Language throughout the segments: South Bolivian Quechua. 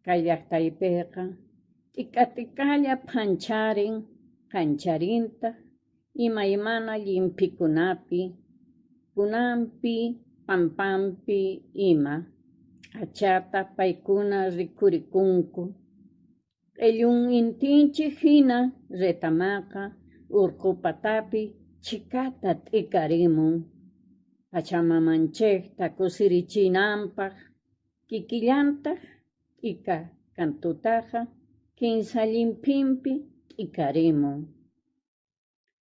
Kay llajtaypeqa t'ika t'ikalla phancharin, kancharintaq imaymana llimphikunapi, punanpi, pampampi ima k'achata paykuna rikhurikunku. Q'illun intinchik hina retamaqa urqu patapi chhikata t'ikarimun, pachamamanchikta kusirichinanpaq, kikillantaq t'ika kantutaqa kinsa llimphinpi t'ikarimun.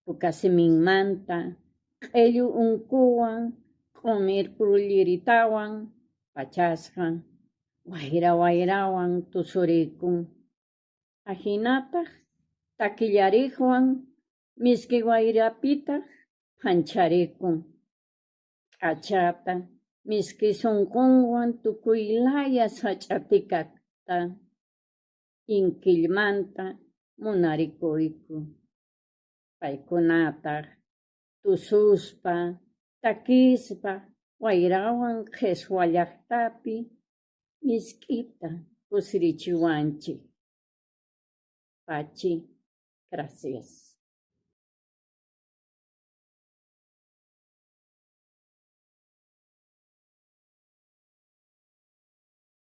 Puka siminmanta q'illu unkuwan q'umir pulliritawan pachasqa wayra wayrawan tusurikun. Ahinataq takillariqwan misk'i wayrapitaq phancharikun. K'achata misk'i sunqunwan tukuy laya sach'a t'ikata inkillmanta munarikuyku. Paykunataq tususpa, takispa wayrawan qhishwa llaqtapi misk'ita kusirichiwanchik. Pachi, gracias.